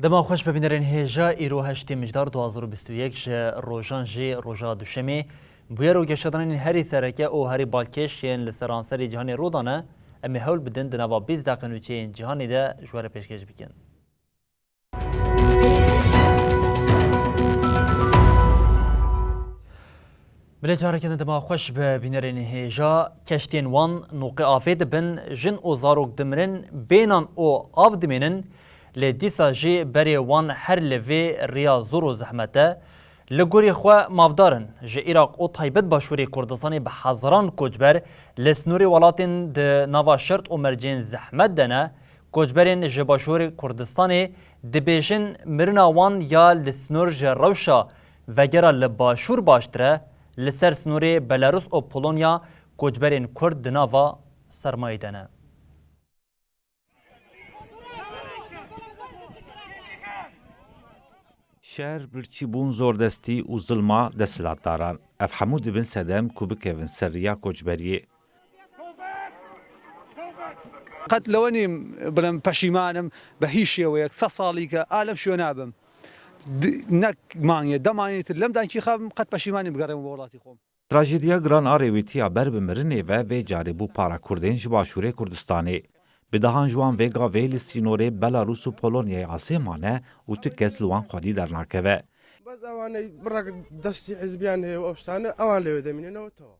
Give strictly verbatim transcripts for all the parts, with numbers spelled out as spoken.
Dema xweş be bînerên hêja, îro heştê Mijdar du hazar û bîst û yek ji rojan jî roja Duşemê. Bûyer û geşedanên herî sereke û herî balkêş yên li seranserê cîhanê rû dane, em ê hewl bidin di nava bîst deqe nûçeyên cîhanê de ji we re pêşkêş bikin. Bilê careke din dema xweş be bînerên hêja. Keştiyên wan noqê avê dibin, jin û zarok dimirin, bênan û av dimênin, lê dîsa jî berê wan her li vê riya zor û zehmet e. Li gorî xwe mafdar in. Ji Iraq û taybet Başûrê Kurdistanê bi hezaran koçber li snorê welatên di nava şert û mercên zehmet de ne. Koçberên ji Başûrê Kurdistanê dibêjin mirina wan ya li snor ji rewşa vegera li Başûr baştir e, li ser snorê Belarus û Polonya koçberên Kurd di nava sermayê de ne. Şer, birçîbûn, zordestî û zilma desthilatdaran, ev hemû dibin sedem ku bikevin ser riya koçberiyê. قەت لەوە نیم بڵێم پەشیمانم بە هیچ شێوەیەک، سە ساڵیکە ئا لەم شوێنا بم. د-، نەک مانگێ، دە مانگی تر لەم دانکی خەبم، قەت پەشیمانی بگەڕێم بۆ وڵاتی خۆم. Trajediya giran a rêwîtiya ber bi mirinê ve vê carê bû para Kurdên ji Başûrê Kurdistanê. Bi dehan ji wan vê gavê li sînorê Belarûs û Polonyayê asê mane û tu kes li wan xwedî dernakeve. بەس ئەوانەی بڕەک دەستی حزبیان هەیە و ئەو شتانە، ئەوان لەوێ دەمینێنەوە تەواو.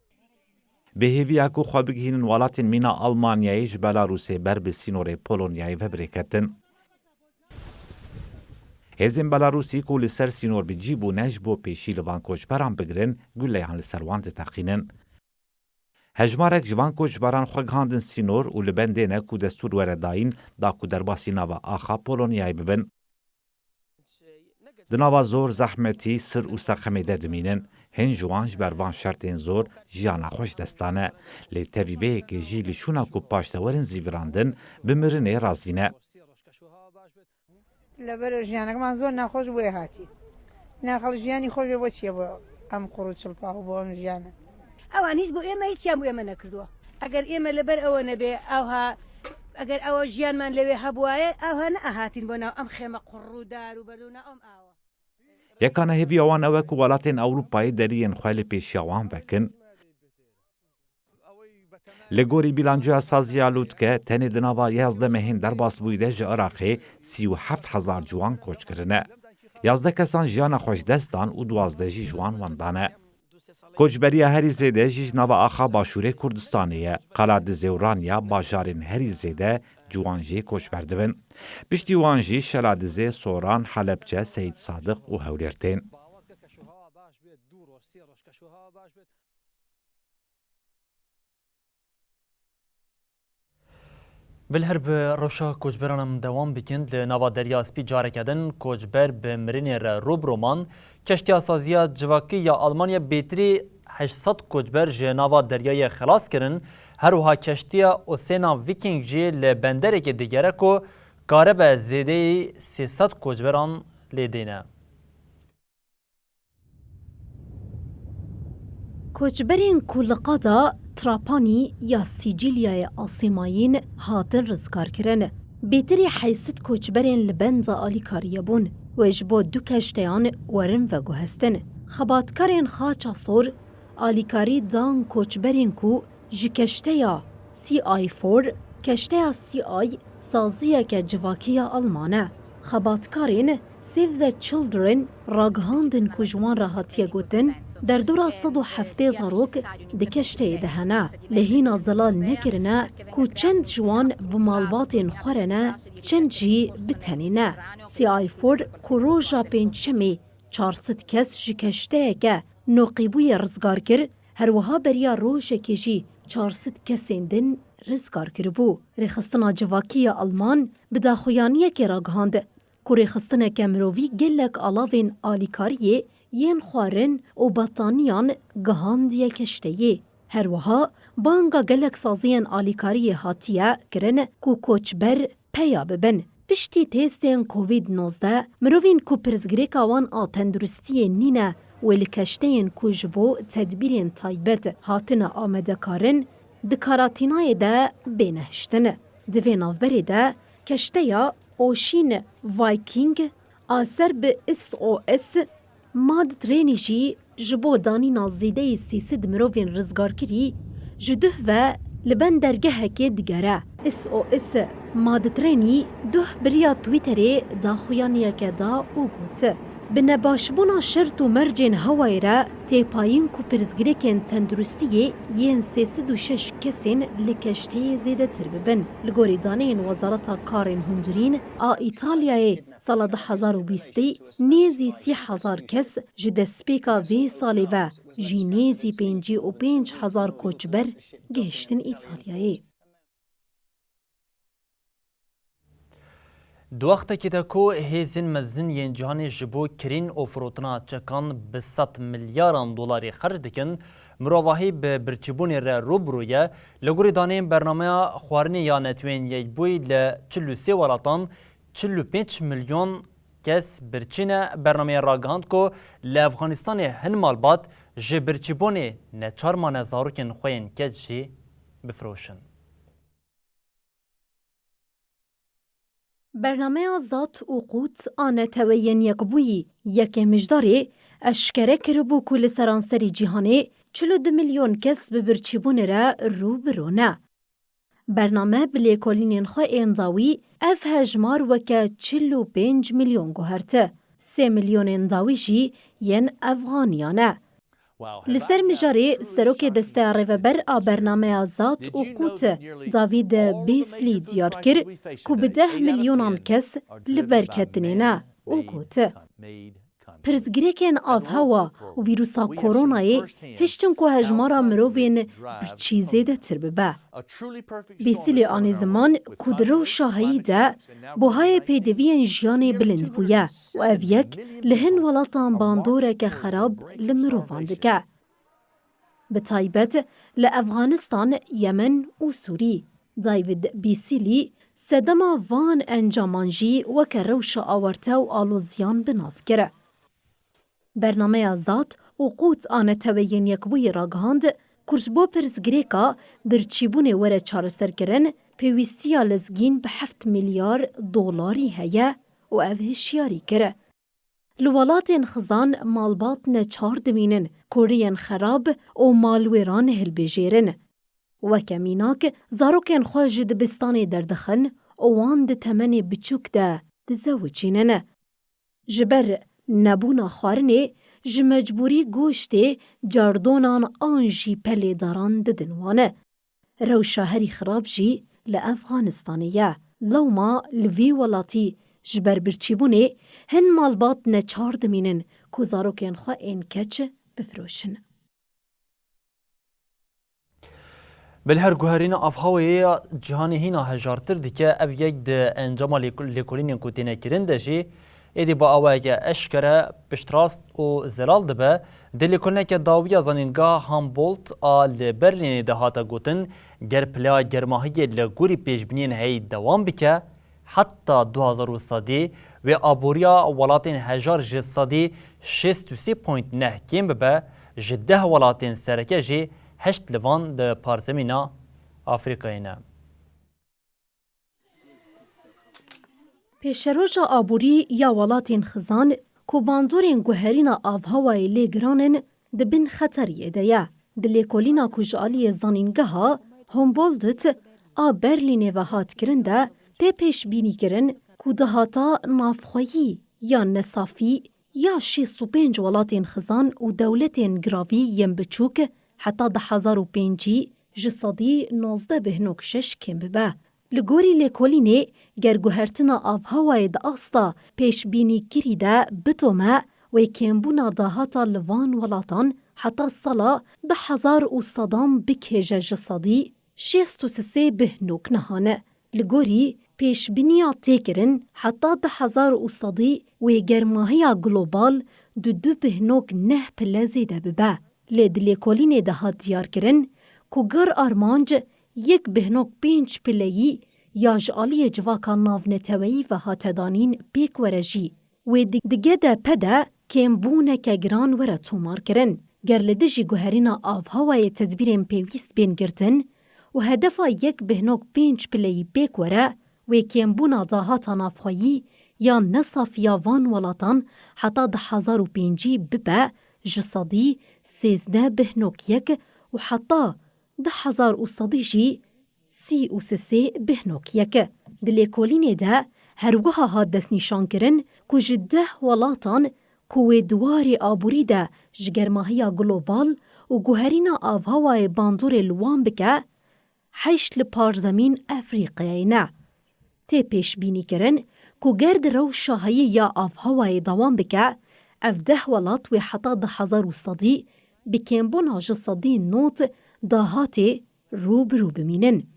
Bi hêviya ku xwe bigihînin welatên mîna Almanyayê ji Belarûsê ber bi sînorê Polonyayê ve birêketin. Hêzên Belarûsî ku li ser sînor bi cî bûne ji bo pêşî li van koçberan bigirin, guleyan li ser wan diteqînin. Hejmarek ji van koçberan xwe gihandin sînor û li bendê ne ku destûr were dayîn, da ku derbasî nava axa Polonyayê bibin. Di nava zor, zehmetî, sir û seqemê de dimînin. Hin ji wan ji ber van şertên zor jiyana xwe ji dest dane. Lê tevî vê yekê jî li şûna ku paş de werin zîvirandin, bi mirinê razî ne. لەبەر ژیانەکەمان زۆر ناخۆش بۆیە هاتین. ناخەڵ ژیانی خۆش بێ بۆ چییە بۆ ئەم قوڕ و چڵپاو بۆ ئەم ژیانە؟ ئەوان هیچ بۆ ئێمە هیچیان بۆ ئێمە نەکردووە. ئەگەر ئێمە لەبەر ئەوە نەبێ، ئەوها، ئەگەر ئەوە ژیانمان لەوێ هەبوایە، ئەوها نەئەهاتین بۆ ناو ئەم خێمە قوڕ و دار و بەردوو ناو ئەم ئاوە. Yekane hêviya wan ew e ku welatên Ewropayê deriyên xwe li pêşiya wan vekin. Li gorî bîlancoya saziya Lûtke, tenê di nava yazdeh mehên derbasbûyî de ji Iraqê sî û heft hezar ciwan koç kirine. Yazdeh kesan jiyana xwe ji dest dan û duwazdeh jî ji wan wendane. Koçberiya herî zêde jî ji nava axa Başûrê Kurdistanê ye. Qala Dizê û Ranya bajarên herî zêde ciwan jê koçber dibin. Piştî wan jî Şela Dizê, Soran, Helepçe, Seyîd Sadiq û Hewlêr tên. Bil her bi rewşa koçberan em dewam bikin. Li nava Derya Spî careke din koçber bi mirinê re rû bi rû man. Keştiya saziya civakî ya Almanya bêtirî heşt sed koçber ji nava deryayê xilas kirin. Her wiha keştiya Osena Viking jî li benderekê digere ku karibe zêdeyî sê sed koçberan lê dêne. Koçberên ku li qada Trapani ya Sîcîlyayê asêmayîn hatin rizgarkirin, bêtirî heşt sed koçberên li benda alîkariyê bûn û ji bo du keşteyan werin veguhestin. Xebatkarên Xaça Sor alîkarî dan koçberên ku ji keşteya C I four, keşteya C I saziyeke civakî ya Alman e. Xebatkarên Save the Children ragihandin ku ji wan re hatiye gotin, derdora sed û heftê zarok di keşteyê de hene. Lê hîna zelal nekirine ku çend ji wan bi malbatên xwe re ne, çend jî bi tenê ne. C I four ku roja pêncşemê çar sed kes ji keşteyeke noqîbûyê rizgar kir, her wiha beriya rojekê jî çar sed kesên din rizgar kiribû. Rêxistina Civakî ya Alman bi daxuyaniyekê ragihand ku rêxistineke mirovî gelek alavên alîkariyê yên xwarin û betaniyan gihandiye keşteyê. Her wiha banga gelek saziyên alîkariyê hatiye kirin ku koçber peya bibin. Piştî testên Covid nozdeh, mirovên ku pirsgirêka wan a tenduristiyê nîne wê li keşteyên ku ji bo tedbîrên taybet hatine amadekarin, di karatînayê de bêne hiştin. Di vê navberê de keşteya Ocean Viking a ser bi S O S Mad Trainî jî ji bo danîna zêdeyî sê sed mirovên rizgarkirî ji duh ve li bendergehekê digere. S O S Mad Trainî duh bi riya Twitterê daxuyaniyeke da û got, bi nebaşbûna şert û mercên hewayê re tê payîn ku pirsgirêkên tenduristiyê yên sê sed û şeş kesên li keşteyê zêdetir bibin. Li gorî daneyên Wezareta Karên Hundirîn a Îtalyayê, sala du hezar û bîstê nêzî sî hezar kes ji destpêka vê salê ve jî nêzî pêncî û pênc hezar koçber gihiştin Îtalyayê. Di wextekî de ku hêzên mezin yên cîhanê ji bo kirîn û firotina çekan bi sed milyaran dolarî xerc dikin, mirovahî bi birçîbûnê re rû bi rû ye. Li gorî daneyên Bernameya Xwarinê ya Neteweyên Yekbûyî, li çil û sê welatan çil û pênc milyon kes birçî ne. Bernameya ragihand ku li Efxanistanê hin malbat ji birçîbûnê neçar mane zarokên xwe yên keç jî bifiroşin. Bernameya Zat û Qût a Neteweyên Yekbûyî yekê mijdarê eşkere kiribû ku li seranserî cîhanê çil û du milyon kes bi birçîbûnê re rû bi rû ne. Bername bi lêkolînên xwe ên dawî ev hejmar weke çil û pênc milyon guherte. Sê milyonên dawî jî yên Efxaniyan e. Li ser mijarê serokê Desteya Rêveber a Bernameya Zat û Qût, David Beasley diyar kir ku bi deh milyonan kes li ber ketinê ne û got, pirsgirêkên avhewa û vîrusa koronayê hiştin ku hejmara mirovên birçî zêdetir bibe. Beasley anî ziman ku di rewşa heyî de buhayê pêdiviyên jiyanê bilind bûye û ev yek li hin welatan bandoreke xerab li mirovan dike. Bi taybet li Efxanistan, Yemen û Sûrî. David Beasley sedema van encaman jî weke rewşa awarte û aloziyan bi nav kir. Bernameya Zat û Qût a Neteweyên Yekbûyî ragihand ku ji bo pirsgirêka birçîbûnê were çareserkirin, pêwîstiya lezgîn bi heft milyar dolarî heye û ev hişyarî kir. Li welatên xizan malbat neçar dimînin, kuriyên xerab û malwêran hilbijêrin. Weke mînak, zarokên xwe ji dibistanê derdixin û wan di temenê biçûk de dizewicînin. Ji ber nebûna xwarinê, ji mecbûrî goştê cardonan an jî pelê daran didin wan. Rewşa herî xirab jî li Efxanistanê ye. Lewma li vî welatî ji ber birçîbûnê hin malbat neçar dimînin ku zarokên xwe ên keç bifiroşin. Bi li her guherîna avhawayê ya cîhanê hîna hejartir dike, ev yek di encama lêk-, lêkolînên ku têne kirin de jî êdî bi awayeke eşkere, piştrast û zelal dibe. Di lêkolîneke dawî ya Zanîngeha Humboldt a li Berlînê de hate gotin, ger pileya germahiyê li gorî pêşbîniyên heyî dewam bike, heta du hezar û sedî wê aboriya welatên hejar ji sedî şêst û sê point neh kêm bibe, ji deh welatên sereke jî heşt li van di parzemîna Afrîkayê ne. Pêşeroja aborî ya welatên xizan ku bandorên guherîna avhewayê lê giran in, di bin xeteriyê de ye. Di lêkolîna ku ji aliyê zanîngeha Humboldt a Berlînê ve hat kirin de tê pêşbînîkirin ku dahata navxweyî ya nesafî ya şêst û pênc welatên xizan û dewletên giravî yên biçûk heta du hezar û pêncî ji sedî nozdeh bêhnok şeş kêm bibe. Li gorî lêkolînê, ger guhertina avhewayê di asta pêşbînîkirî de bidome, wê kêmbûna dahata li van welatan heta sala du hezar û sedan bikêje ji sedî Şêst û sisê bihnok niha ne. Li gorî pêşbîniya tê kirin, heta du hezar û sedî wê germahiya global di du bihnok neh pile zêde bibe. Lê di lêkolînê de hat diyarkirin ku gar armanc yek bihnok pênc pileyî ya ji aliyê civaka navneteweyî ve hate danîn pêk were jî. Wê di, di G D P de kêmbûneke giran were tomarkirin. Ger li dijî guherîna avhewayê tedbîrên pêwîst bên girtin û hedefa yek bihnok pênc pileyî pêk were, wê kêmbûna dahata navxweyî ya nesafiya van welatan heta du hezar û pêncî bibe ji sedî sêzdeh bihnok yek û heta du hezar û sedî jî sî û sisê bihnok yek. Di lêkolînê de her wiha hat destnîşankirin ku ji deh welatan ku wê di warê aborî de ji germahiya global û guherîna avhewayê bandorê li wan bike, heşt li parzemîn Efrîqiyayê ne. Tê pêşbînîkirin ku ger di rewşa heyî ya avhewayê dewam bike, ev deh welat wê heta du hezar û sedî bi kêmbûna ji sedî nod dahatê rû bi rû bimînin.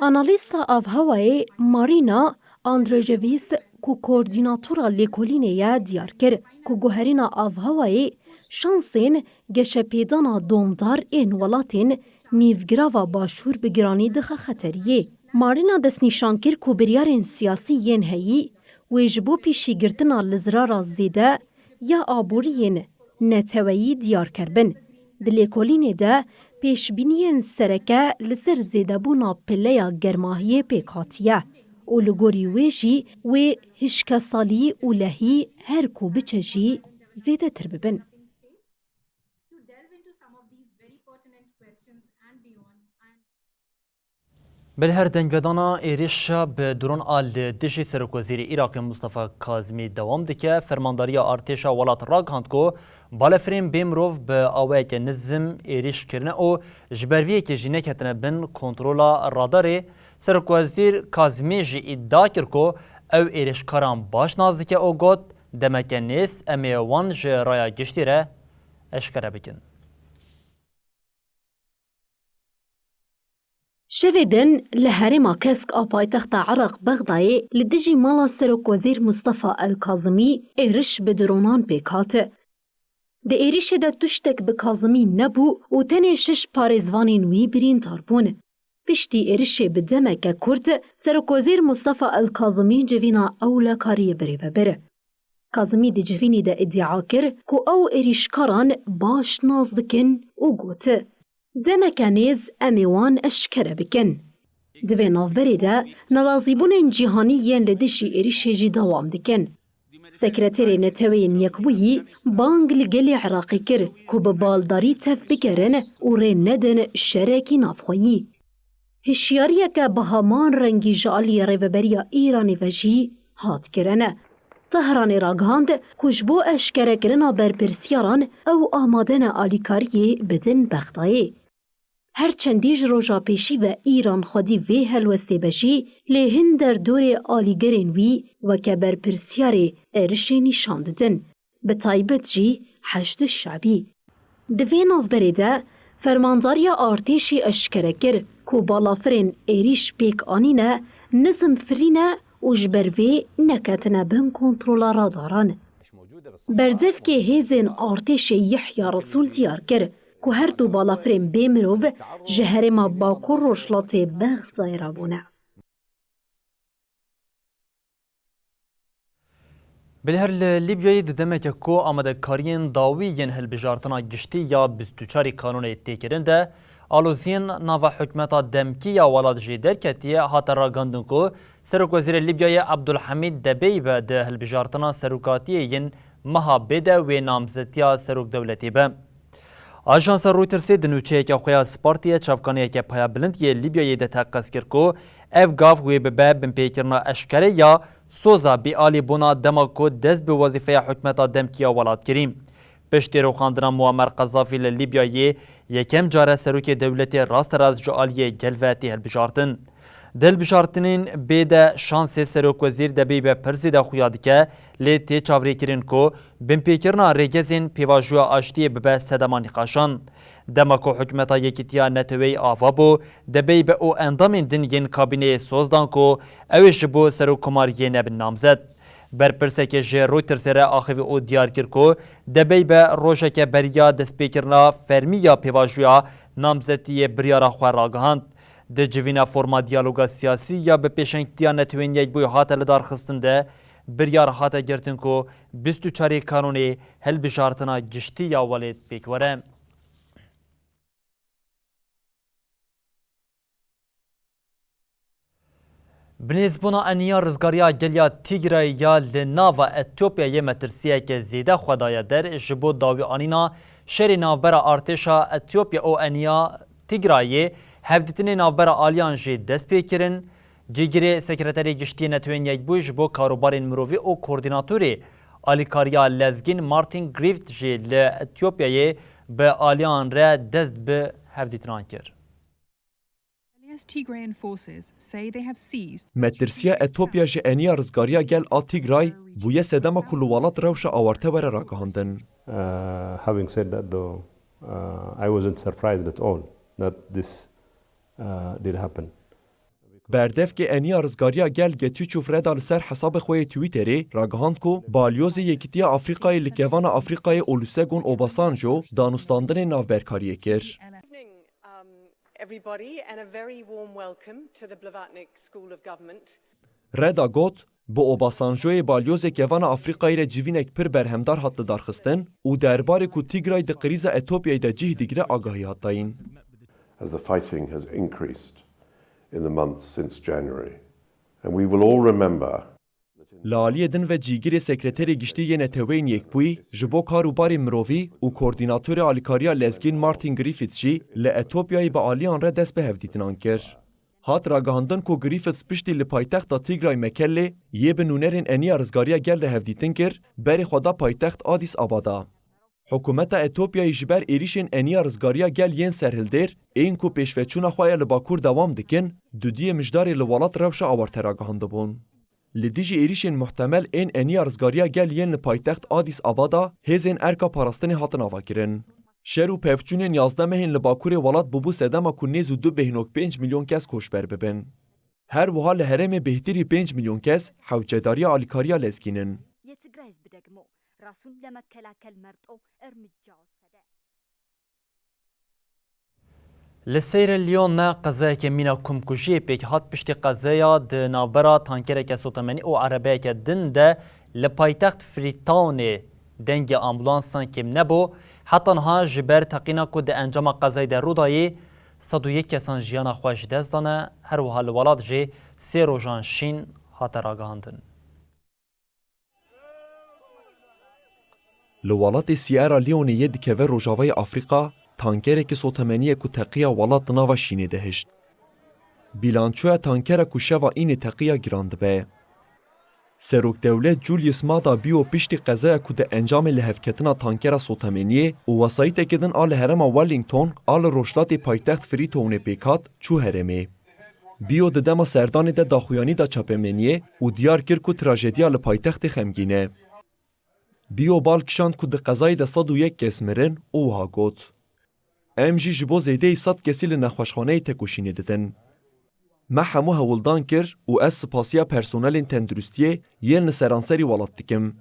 Analîsta avhewayê Marina Andrejevis ku koordînatora lêkolînê ye diyar kir ku guherîna avhewayê şansên geşepêdana domdar ên welatên nîvgirava başûr bi giranî dixe xeteriyê. Marina destnîşan kir ku biryarên siyasî yên heyî wê ji bo pêşîgirtina li zirara zêde ya aboriyên neteweyî diyar kerbin. Di lêkolînê de pêşbîniyên sereke li ser zêdebûna pileya germahiyê pêk hatiye û li gorî wê jî wê hişkesalî û lehî her ku biçe jî zêdetir bibin. Belher dengvedana êrişa bi dron a li dijî Serokwezîrê Iraqê Mustafa Kazimî dewam dike. Fermandariya artêşa welat ragihand ku balefirên bê mirov bi awayeke nizm êrîş kirine û ji ber vê yekê jî neketine bin kontrola radarê. Serokwezîr Kazimî jî îdia kir ku ew êrîşkaran baş nas dike û got, demeke nêz em ê wan ji raya giştî re eşkere bikin. Şevê din li herêma Kesk a paytexta Iraq Bexdayê li dijî mala Serokwezîr Mustafa El Kazimî êriş bi dronan pêk hat. Di êrişê de tiştek bi Kazimî nebû û tenê şeş parêzvanên wî birîndar bûn. Piştî êrişê bi demeke kurt, Serokwezîr Mustafa El Kazimî civîna ewlekariyê birêve bir. Kazimî di civînî de îdia kir ku ew êrîşkaran baş nas dikin û got, demeke nêz em ê wan eşkere bikin. Di vê navberê de nerazîbûnên cîhanî yên li dijî êrişê jî dewam dikin. Sekreterê Neteweyên Yekbûyî bang li gelê Iraqê kir ku bi baldarî tev bigerin û rê nedin şerekî navxweyî. Hişyariyeke bi heman rengî ji aliyê Rêveberiya Îranê ve jî hat kirin. Tehranê ragihand ku ji bo eşkerekirina berpirsiyaran ew amade ne alîkariyê bidin Bexdayê. Her çendî ji roja pêşî ve Îran xwedî vê helwestê be jî, lê hin derdorê alîgerên wî weke berpirsiyarê êrişê nîşan didin, bi taybet jî Heşd Şebî. Di vê navberê de fermandariya artêşî eşkere kir ku balafirên êrîş pêk anîne nizm firîne û ji ber vê neketine bin kontrola radaran. Berdevkê hêzên artêşê Yehya Resûl diyar kir ku her du balafirên bê mirov ji herêma Bakur Rojhilatê Bexdayê re bûne. Belê her li Lîbyayê di demeke ku amadekariyên dawî yên hilbijartina giştî ya bîst û çarê Kanûnê tê kirin de, aloziyên nava hikûmeta demkî ya welat jê derketiye, hate ragihandin ku Serokwezîrê Lîbyayê Abdulhamîd Debey be di hilbijartina serokatiyê yên meha bê de wê namzetiya serokdewletê be. Ajansa Reutersê di nûçeyeke xwe ya spartiye çavkaniyeke payebilind yê Lîbyayê de teqez kir ku ev gav wê bibe binpêkirina eşkere ya soza bêalîbûna dema ku dest bi wezîfeya hikûmeta demkî ya welat kirî. Piştî rûxandina Muammer Qezafî li Lîbyayê yekem care serokê dewletê rasterast ji aliyê gel ve tê hilbijartin. Di hilbijartinên bê de şansê serokwezîr debê be pir zêde xuya dike, lê tê çavrêkirin ku binpêkirina rêgezên pêvajoya aştiyê bibe sedema nîqaşan. Dema ku hikûmeta Yekîtiya Neteweyî ava bû, debê be û endamên din yên kabîneyê soz dan ku ew ê ji bo serokkomariyê nebin namzet. Berpirseke ji Reutersê re axivî û diyar kir ku debê be rojeke beriya destpêkirina fermî ya pêvajoya namzetiyê biryara xwe ragihand. Di civîna forma diyaloga siyasî ya bi pêşengtiya Netewên Yekbûyî hate lidarxistin de biryar hate girtin ku bîst û çarê Kanûnê hilbijartina giştî ya welêt pêk were. Binêzbûna Eniya Rizgariya Gel ya Tîgrayê ya li nava Etiyopyayê metirsiyeke zêde xwe daye der ji bo dawîanîna şerê navbera artêşa Etiyopya û Eniya Tîgrayê. Hevdîtinê navbera aliyan jî dest pê kirin. Cîgirê Sekreterê Giştî Netewên Yekbûyî ji bo Karûbarên Mirovî û Koordînatorê Alîkariya Lezgîn Martin Griffith jî li Etiyopyayê bi aliyan re dest bi hevdîtinan kir. Tigrayan forces say they have seized Metirsiya Etopya ji Eniya Rizgariya Gel a Tigray bûye sedema ku li welat rewşa awarte were ragihandin. Uh, having said that, though, uh, I wasn't surprised at all that this, uh, did happen. Berdevkê Eniya Rizgariya Gel Getûçûf Reda li ser hesabê xwe yê Twitterê ragihand ku balyozê Yekîtiya Afrîkayê li Kevana Afrîkayê Olusegun Obasanjo danûstandinê navberkariyê kir. Um, everybody, and a very warm welcome to the Blavatnik School of Government. Reda got, bi Obasanjoyê balyozê Kevana Afrîkayê re civînek pir berhemdar hat lidarxistin û derbarê ku Tîgray di krîza Etopyayê de cih digire agahî hat dayîn. As the fighting has increased in the months since January, and we will all remember Li aliyê din ve cîgirê Sekreterê Giştî yê Neteweyên Yekbûyî ji bo Kar û Barê Mirovî û Koordînatorê Alîkariya Lezgîn Martin Griffiths jî li Etopyayê bi aliyan re dest bi hevdîtinan kir. Hat ragihandin ku Griffiths piştî li paytexta Tîgray Mekellê yê bi nûnerên Eniya Rizgariya Gel re hevdîtin kir, berê xwe da paytext Addis Abada. Hikûmeta Etopyayê ji ber êrîşên Eniya Rizgariya Gel yên serhildêr, ên ku pêşveçûna xwe ya li Bakur dewam dikin, dudiyê mijdarê li welat rewşa awarte ragihandibûn. Li dijî êrîşên muhtemel ên Eniya Rizgariya Gel yên li paytext Addis Abada hêzên erka parastinê hatin avakirin. Şer û pevçûnên yazdeh mehên li Bakurê welat bûbû sedema ku nêz û du bêhnok pênc milyon kes koçber bibin. Her wiha li herêmê bêhtirî pênc milyon kes hewcedariya alîkariya lezgîn in. Li Seyre Lyon de qezayeke mîna komkujiyê pêk hat. Piştî qezaya di navbera tankereke sotemenî û erebeyeke din de li paytext Freetownê dengê ambulansan kêm nebû. Heta niha ji ber teqîna ku di encama qezayê de rû dayî, sed û yek kesan jiyana xwe ji dest dane. Her wiha li welat jî sê rojan şîn hate ragihandin. Li welatê Sierra Leone yê dikeve Rojavayê Afrîka, tankerekî sotemenî ye ku teqiya welat di nava şînê de hişt. Bîlançoya tankera ku şeva înê teqiya giran dibe. Serokdewlet Julius Maada Bio piştî qezaya ku di encamê lihevketina tankera sotemeniyê û wesayîtekê din a li herêma Wellington a li rojhilatê paytext Freetownê pêk hat, çû herêmê. Bio di dema serdanê de daxuyanî da çapemeniyê û diyar kir ku trajediya li paytextê xemgîn e. Bio bal kişand ku di qezayê de sed û yek kes mirin û wiha got, Em jî ji bo zêdeyî sed kesî li nexweşxaneyê tekoşînê didin. Me hemû hewldan kir û ez spasiya personelên tenduristiyê yên li seranserî welat dikim.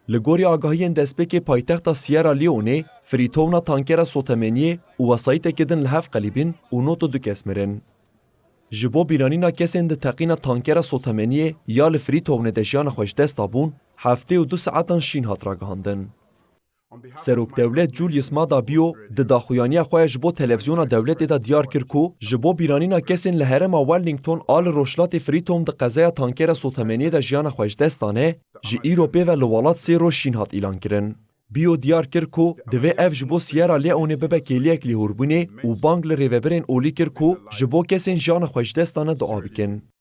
Li gorî agahiyên destpêkê paytexta Sierra Leoneê, Freetowna tankera sotemeniyê û wesayîtekê din li hev qelibîn û nod û du kes mirin. Ji bo bîranîna kesên di teqîna tankera sotemeniyê ya li Freetowne de jiyana xwe ji dest dabûn, heftê û du saetan şîn hat ragihandin. Serokdewlet Julius Maada Bio di daxuyaniya xwe ya ji bo televîzyona dewletê de diyar kir ku ji bo bîranîna kesên li herêma Wellington a li rojhilatê Freetown di qezaya tankera sotemeniyê de jiyana xwe ji dest dane, ji îro pê ve li welat sê roj şîn hat îlankirin. Bio diyar kir ku divê ev ji bo Sierra Leone bibe kêliyek lêhorbûnê û bang li rêvebirên olî kir ku ji bo kesên jiyana xwe ji dest dane dua bikin.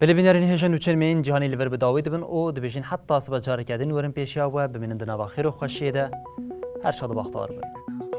Belê bînerên hêja nûçeyên me yên cîhanê li vir bi dawî dibin û dibêjin heta sibe careke din werin pêşiya we, bimînin di nava xêr û xweşiyê de. Her şad û baxtewar bin.